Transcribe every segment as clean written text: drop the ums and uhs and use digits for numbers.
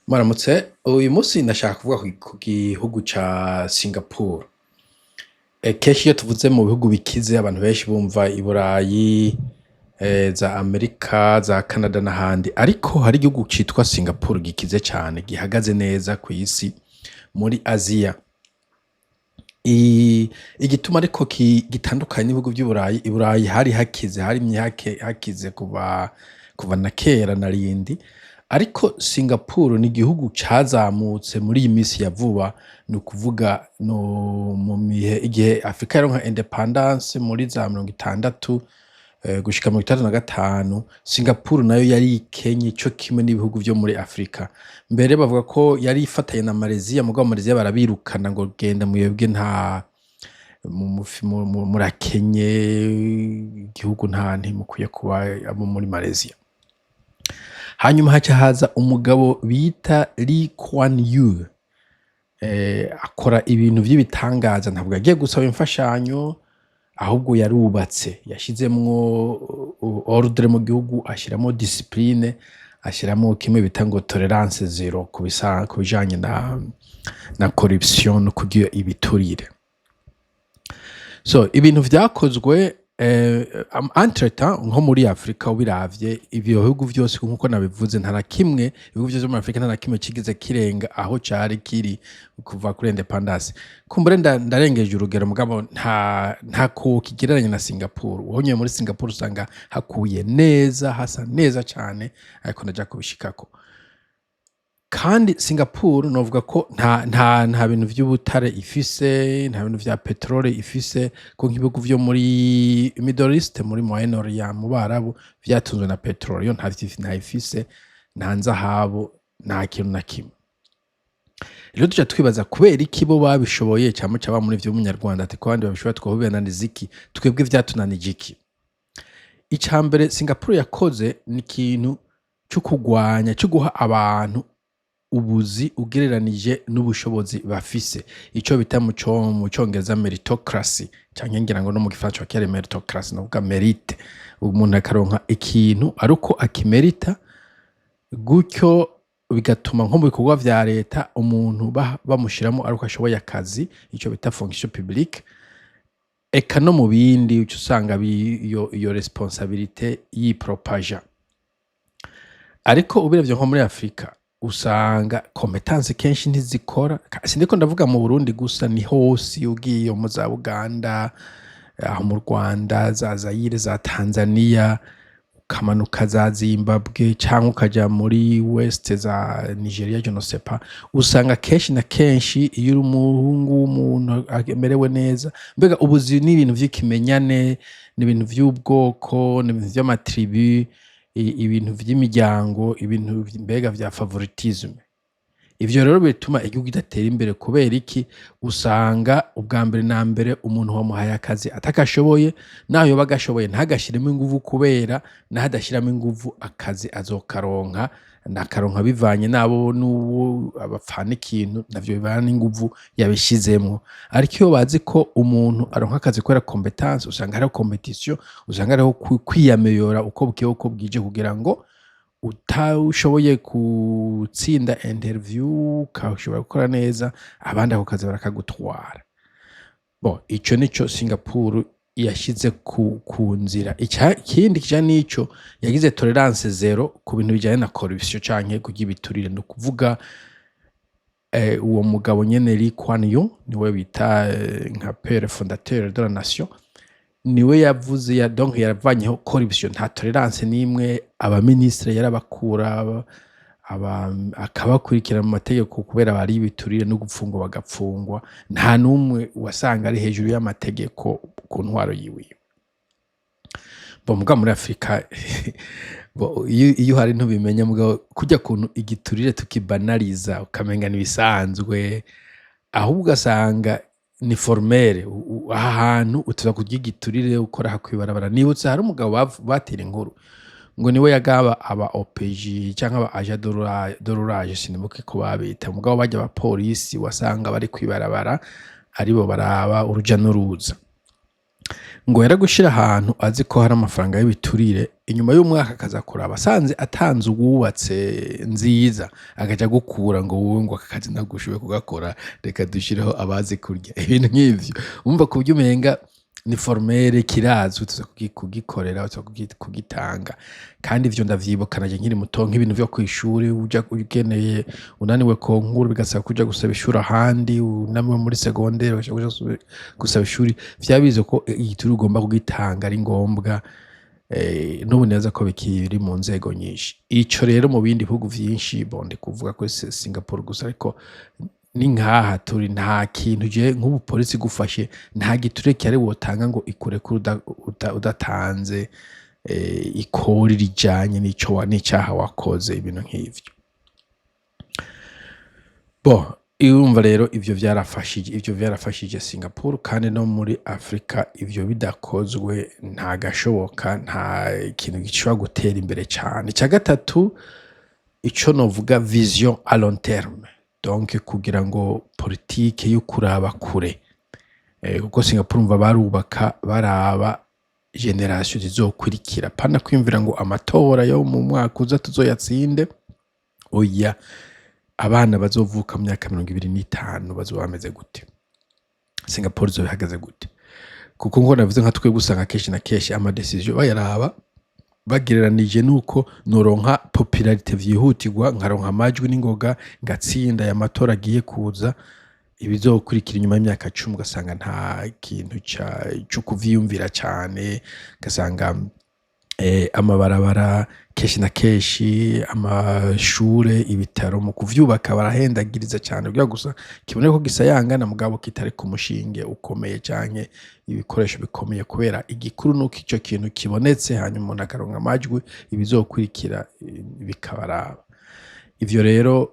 Mwaramutse, uyu munsi ndashaka kuvuga ku gihugu ca Singapore. Kenshi iyo tuvuze mu bihugu bikize, abantu benshi bumva i Burayi, za Amerika, za Canada n'ahandi, ariko hari igihugu citwa Singapore gikize cane, gihagaze neza kw'isi muri Aziya. Igituma ariko gitandukanye n'ibihugu vy'i Burayi, i Burayi hari hakize, harimye hakize kuva na kera na rindi, ariko Singapore ni igihugu cazamutse muri iyi misi ya vuba, ni ukuvuga no mu mihe igihe Afrika yaronka indépendance muri za 60 gushika 65, Singapore nayo yari ikenye co kimwe n'ibihugu vyo muri Afrika. Mbere bavuga ko yari ifatanye na Malaysia, mugabo Malaysia barabirukana ngo genda mwebwe, nta murakenye, igihugu nta ntimukwiye kuba abo muri Malaysia. Hanyuma haca haza umugabo bita Lee Kuan Yew, akora ibintu vy'ibitangaza. Ntabwo yagiye gusaba imfashanyo, ahubwo yarubatse, yashizemwo ordre mu gihugu, ashiramwo discipline, ashiramwo kimwe bita ngo tolérance zéro ku bijanye na corruption no kurya ibiturire. So ibintu vyakozwe entre temps, nko muri Afrika ubiravye, ivyo bihugu vyose nkuko nabivuze, nta na kimwe, ibihugu vyose muri Afrika nta na kimwe cigeze kirenga aho cari kiri kuva kuri indépendance. Kumbure ndarengeje urugero, mugabo ntako kigereranya na Singapore. Uhonyoye muri Singapore usanga hakuye neza, hasa neza cane, ariko ndaja kubishikako. Kandi Singapore novuga ko nta bintu vy'ubutare ifise, nta bintu vya peterole ifise, ko nk'ibihugu vyo muri Middle East, muri Moyen Orient, mu Barabu vyatunzwe na peterole, yo ntayifise, nta nzahabu, nta kintu na kimwe. Rero tuca twibaza kubera iki bo babishoboye, cama caba muri ivyo umunyarwanda ati ko abandi babishoboye, twoba bibananiza iki? Twebwe vyatunanije iki? Ica mbere Singapore yakoze ni ikintu co kugwanya, co guha abantu ubuzi ugereranije n'ubushobozi bafise, ico bita mu congereza meritocracy, canke ngira ngo no mu gifaransa bakiyari meritocracy, nokuvuga mérite. Umuntu akaronka ikintu ari uko akimerita, gutyo bigatuma nko mu bikorwa vya leta umuntu bamushiramo ari uko ashoboye akazi, ico bita fonction publique. Eka no mu bindi uca usanga iyo responsabilité yipropaja. Ariko ubiravye nko muri Afrika, usanga compétence kenshi ntizikora. Sindiko ndavuga mu Burundi gusa, ni hose, ugiye mu za Uganda, aho mu Rwanda, za Zaire, za Tanzania, ukamanuka za Zimbabwe, canke ukaja muri West, za Nigeria, je ne sais pas, usanga kenshi na kenshi iyo uri umuhungu w'umuntu amerewe neza, mbega ubuzi ni ibintu vy'ikimenyane, ni ibintu vy'ubwoko, ni ibintu vy'amatribu, ibintu vy'imiryango, ibintu mbega vya favoritisme. Ivyo rero bituma igihugu kidatera imbere. Kubera iki? Usanga ubwa mbere na mbere umuntu wamuhaye akazi atagashoboye, naho yoba agashoboye ntagashiremo inguvu, kubera naho adashiramo inguvu akazi azokaronka, nakaronka bivanye n'abo n'uwo abapfana ikintu, navyo bivana n'inguvu yabishizemwo. Ariko iyo bazi ko umuntu aronka akazi kubera compétence, usanga hariho compétition, usanga hariho kwiyameyora uko bukeye uko bwije, kugira ngo utashoboye gutsinda interview ukashobora gukora neza, abandi ako kazi barakagutwara. Bon, ico nico Singapore yashize ku nzira. Ikindi kijanye n'ico, yagize tolérance zéro ku bintu bijanye na corruption canke kurya ibiturire. Ni ukuvuga uwo mugabo nyene Lee Kuan Yew, niwe bita nka père fondateur de la nation, niwe yavuze ya, donc yavanyeho corruption, nta tolérance n'imwe. Abaministre yarabakura, akabakurikira mu mategeko kubera bari ibiturire, no gupfungwa bagapfungwa. Nta n'umwe wasanga ari hejuru y'amategeko ku ntwaro yiwiwe. Bo muga muri Afrika bo, iyo uhari ntubimenya, mugabo kurya kuntu igiturire tukibanaliza, ukamenga nibisanzwe, ahubwo ugasanga ni formel. Aha hantu utuza kurya igiturire ukora aha kwibarabara. Nibutse hari umugabo batera inkuru ngo niwe yagaba aba OPJ canke aba agent de roulage, sinibuke ko babita, mugabo barya abapolisi wasanga bari kwibarabara aribo baraba uruja n'uruza. Ngo yaragushira ahantu azi ko hari amafaranga y'ibiturire, inyuma y'umwaka akaza kuraba asanze atanze uwubatse nziza, agaca agukura ngo wowe, ngo aka kazi ntabwo ushoboye kugakora, reka dushireho abazi kurya, ibintu nk'ivyo. Umva, ku buryo umenga ni formel, kirazwi, tuza kugikorera, tuza kugitanga. Kandi ivyo ndavyibuka naje nkiri muto, nk'ibintu vyo kw'ishuri, uja ugeneye unaniwe concours, bigasaba kuja gusaba ishuri ahandi, unaniwe muri secondaire ugaca uja gusaba ishuri, vyabize ko igiturire ugomba kugitanga ari ngombwa. N'ubu neza ko bikiri mu nzego nyinshi. Ico rero mu bindi bihugu vyinshi, bon, ndi kuvuga kuri Singapore gusa, ariko ni nkaha turi, nta kintu je nk'ubu polisi igufashe, nta giturire gihari wotanga ngo ikurekure udatanze ikori rijanye n'icaha wakoze, ibintu nk'ivyo. Bon, urumva rero ivyo vyarafashije Singapore. Kandi no muri Afrika ivyo bidakozwe nta gashoboka, nta kintu gishobora gutera imbere cane. Ica gatatu, ico novuga vision à long terme, donc kugira ngo politike yo kuraba kure, kuko Singapore umva barubaka baraba génération zizokurikira, pana kwiyumvira ngo amatora yo mu mwaka uza tuzoyatsinde, oya, abana bazovuka mu myaka 25 bazoba bameze gute, Singapore izoba ihagaze gute? Kuko nko navuze, nka twebwe usanga kenshi na kenshi ama décisions bayaraba bagereranije nuko noronka popularité vyihutirwa, nkaronka amajwi n'ingoga, ngatsinda aya matora agiye kuza, ibizokurikira inyuma y'imyaka 10 ugasanga nta kintu co kuvyiyumvira cane. Ugasanga amabarabara kenshi na kenshi, amashure, ibitaro, mu kuvyubaka barahendagiriza cane kugira gusa kiboneke ko gisayangana, mugabo kitari ku mushinge ukomeye canke ibikoresho bikomeye, kubera igikuru nuko ico kintu kibonetse, hanyuma umuntu akaronka amajwi, ibizokurikira bikabaraba. Ivyo rero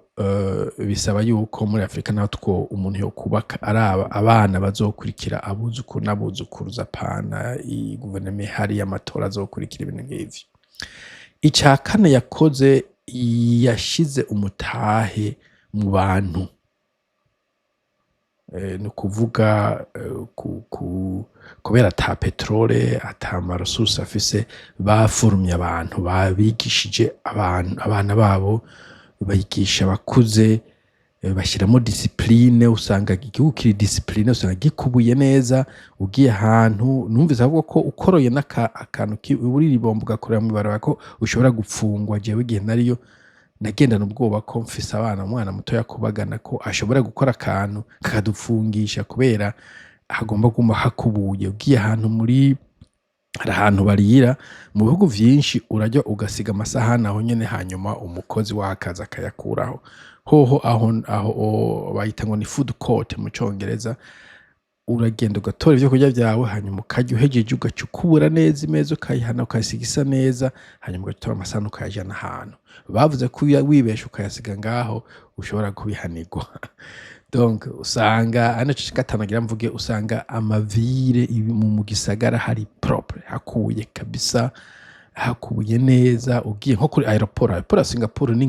bisaba yuko muri Afrika natwo umuntu yokubaka araba abana bazokurikira, abuzukuru n'abuzukuruza, apana iyi guverinoma ihari y'amatora azokurikira, ibintu nk'ivyo. Ica kane yakoze, yashize umutahe mu bantu. Ni ukuvuga kubera ata pétrole, ata ma ressources afise, baforumye abantu, babigishije abantu, abana babo bayigisha abakuze, bashiramwo discipline. Usanga igihugu kiri discipliné, usanga gikubuye neza. Ugiye ahantu, numvise avuga ko ukoroye n'akantu uri ibombo, ugakorera mw'ibarabara, ko ushobora gupfungwa. Jewe igihe nariyo nagendana ubwoba ko mfise abana, umwana mutoya akubagana, ko ashobora gukora akantu kakadupfungisha, kubera hagomba kuguma hakubuye. Ugiye ahantu muri, hari ahantu barira mu bihugu vyinshi, urarya ugasiga amasahani aho nyene, hanyuma umukozi waho akaza akayakuraho. Hoho aho bayita ngo ni food court mu congereza, uragenda ugatora ivyo kurya vyawe, hanyuma ukarya, uhejeje ugaca ukubura neza imeza, ukayihana, ukayisiga isa neza, hanyuma ugaca utora amasahani ukayajana ahantu. Bavuze ko wibeshe ukayasiga ngaho ushobora kubihanirwa. Donc usanga ari naco gatanu nagira mvuge, usanga ama villes mu gisagara hari propre, hakubuye kabisa, hakubuye neza. Ugiye nko kuri aéroport, aéroport ya Singapore ni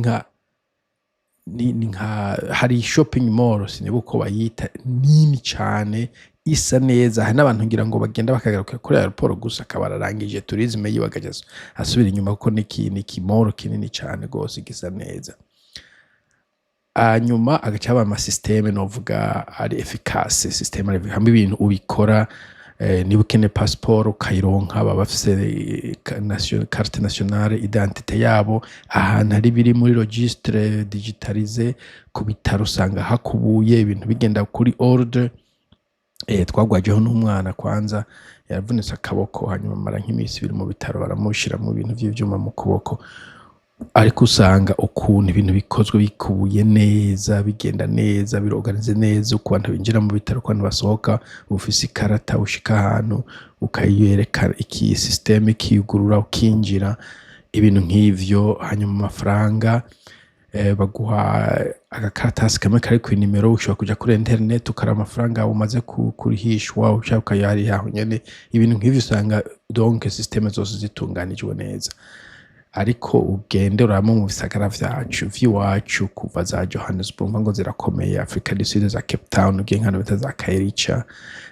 nka hari shopping mall, sinibuka uko bayita, nini cane, isa neza. Hari n'abantu ngira ngo bagenda bakagarukira kuri aéroport gusa, akaba ararangije tourisme yiwe, agaca asubira inyuma, kuko ni iki mall kinini cane gose gisa neza. Hanyuma agaca haba ama systèmes novuga ari efficace, système ari hamwe ibintu ubikora, niba ukeneye passeport ukayironka, baba bafise carte nationale, identité yabo, ahantu hari biri muri registre digitalisé. Ku bitaro usanga hakubuye, ibintu bigenda kuri ordre. Twagwajeho n'umwana kwanza yaravunitse akaboko, hanyuma amara nk'imisi 2 mu bitaro, baramushira mu bintu vy'ivyuma mu kuboko, ariko usanga ukuntu ibintu bikozwe bikubuye neza, bigenda neza, biroganize neza, uko abantu binjira mu bitaro, uko abantu basohoka, ufise ikarata ushika ahantu ukayereka iki système ikiyugurura ukinjira, ibintu nk'ivyo. Hanyuma amafaranga, baguha agakaratasi kamwe kariko inimero, ushobora kuja kuri internet ukaraba amafaranga umaze kurihishwa, ushaka ukayariha aho nyene, ibintu nk'ivyo. Usanga donc système zose zitunganijwe neza. Ariko ugende uraba mu bisagara vyacu vy'iwacu, kuva za Johannesburg ngo zirakomeye, Africa du Sud, za Cape Town, ugiye nk'ahantu bita za Khayelitsha,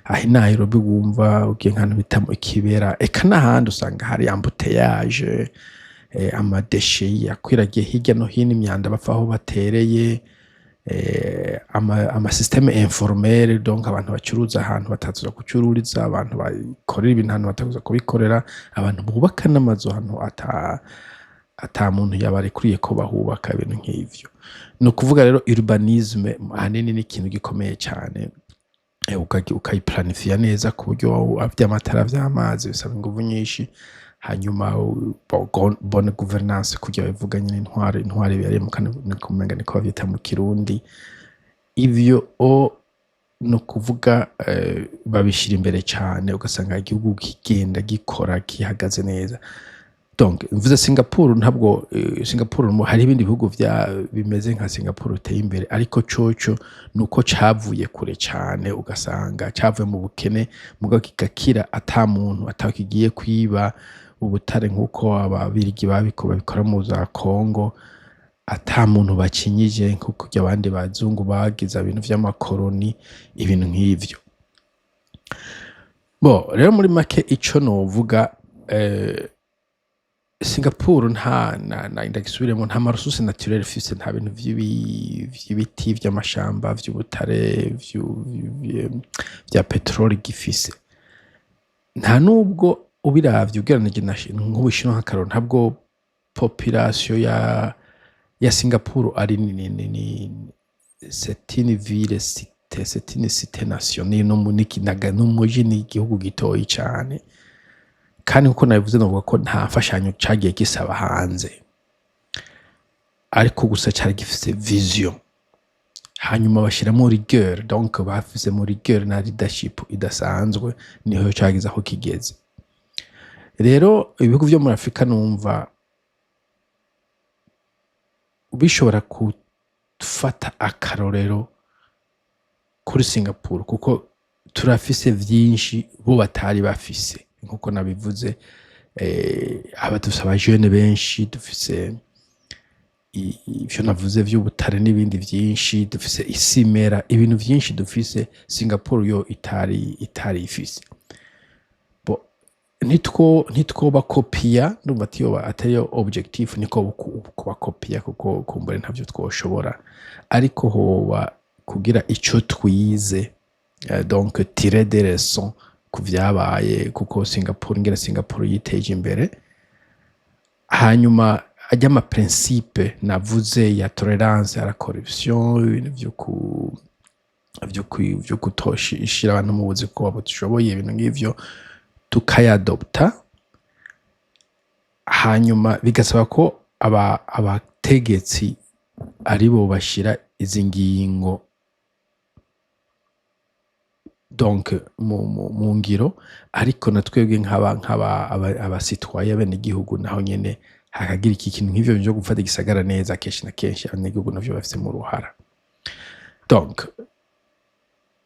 aho i Nairobi wumva, ugiye nk'ahantu bita mu Kibera, eka n'ahandi usanga hari embouteillage, ama déchets akwiragiye hirya no hino, imyanda bapfa aho batereye, ama système informel, donc abantu bacuruza ahantu batazuza gucururiza, abantu bakorera ibintu ahantu batazuza kubikorera, abantu bubaka n'amazu ahantu ata muntu yabarekuriye ko bahubaka, ibintu nk'ivyo. Ni ukuvuga rero urbanisme ahanini ni ikintu gikomeye cane, ukayiplanifia neza ku buryo vy'amatara, vy'amazi, bisaba inguvu nyinshi. Hanyuma bonne gouvernance, kurya bivuga nyene, intwaro ibereye niko umenga niko bavyita mu Kirundi. Ivyo o ni ukuvuga babishira imbere cane, ugasanga igihugu kigenda gikora gihagaze neza. Donc mvuze Singapore, ntabwo Singapore, hari ibindi bihugu vya bimeze nka Singapore biteye imbere, ariko coco nuko cavuye kure cane, ugasanga cavuye mu bukene mugabo kigakira ata muntu atakigiye kwiba ubutare nkuko Ababirigi babikora mu za Congo, ata muntu bacinyije nko kurya abandi bazungu bagize ibintu vy'amakoroni, ibintu nk'ivyo. Bo rero muri make ico novuga, Singapore nta na ndagisubiremo, nta ma ressources naturelles ifise, nta bintu vy'ibiti, vy'amashamba, vy'ubutare, vya peteroli gifise. Nta nubwo ubiravye ugereranije na nk'Ubushinwa nk'akarorero, ntabwo population ya Singapore ari nini. Ni c'est une ville cité, c'est une cité nation, ni n'umuji, ni igihugu gitoyi cane. Kandi nkuko nabivuze, novuga ko nta mfashanyo cagiye gisaba hanze, ariko gusa cari gifise vision, hanyuma bashiramo rigueur, donc bafisemo rigueur na leadership idasanzwe, niho cageze aho kigeze. Rero ibihugu vyo muri Afurika numva bishobora gufata akarorero kuri Singapore, kuko turafise vyinshi bo batari bafise. Nkuko nabivuze, aba dufise abajene benshi, dufise ivyo navuze vy'ubutare n'ibindi vyinshi, dufise isimera, ibintu vyinshi dufise Singapore yo itari ifise. Bo ntitwobakopiya, ndumva atiyo atariyo objectif, niko kubakopiya, kuko kumbure ntavyo twoshobora, ariko hoba kugira ico twize, donc tirer des leçons ku vyabaye, kuko Singapore, ingene Singapore yiteje imbere, hanyuma ajya ama principe navuze ya tolérance à la corruption, ibintu vyo kutoshira abantu mu buzi ko batishoboye, ibintu nk'ivyo tukayadopta. Hanyuma bigasaba ko abategetsi aribo bashira izi ngingo donc mu ngiro, ariko na twebwe nk'aba aba citoyens, abenegihugu, naho nyene hakagira iki kintu nk'ivyo vyo gufata igisagara neza. Kenshi na kenshi abanyagihugu navyo bafisemo uruhara. Donc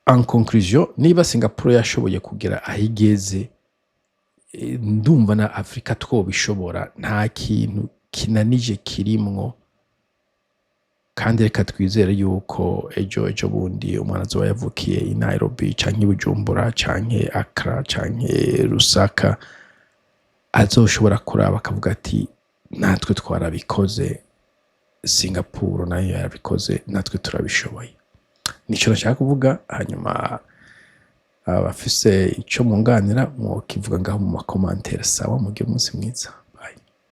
en conclusion, niba Singapore yashoboye kugera aho igeze, ndumva na Afrika twobishobora. Nta kintu kinanije kirimwo. Kandi reka twizere yuko ejo bundi umwana azoba yavukiye i Nairobi canke i Bujumbura canke Accra canke Lusaka azoshobora kuraba akavuga ati: "Natwe twarabikoze, Singapore nayo yarabikoze, natwe turabishoboye." Nico nashaka kuvuga. Hanyuma abafise ico mwunganira mwokivuga ngaho mu ma commentaires. Sawa, mugire umunsi mwiza.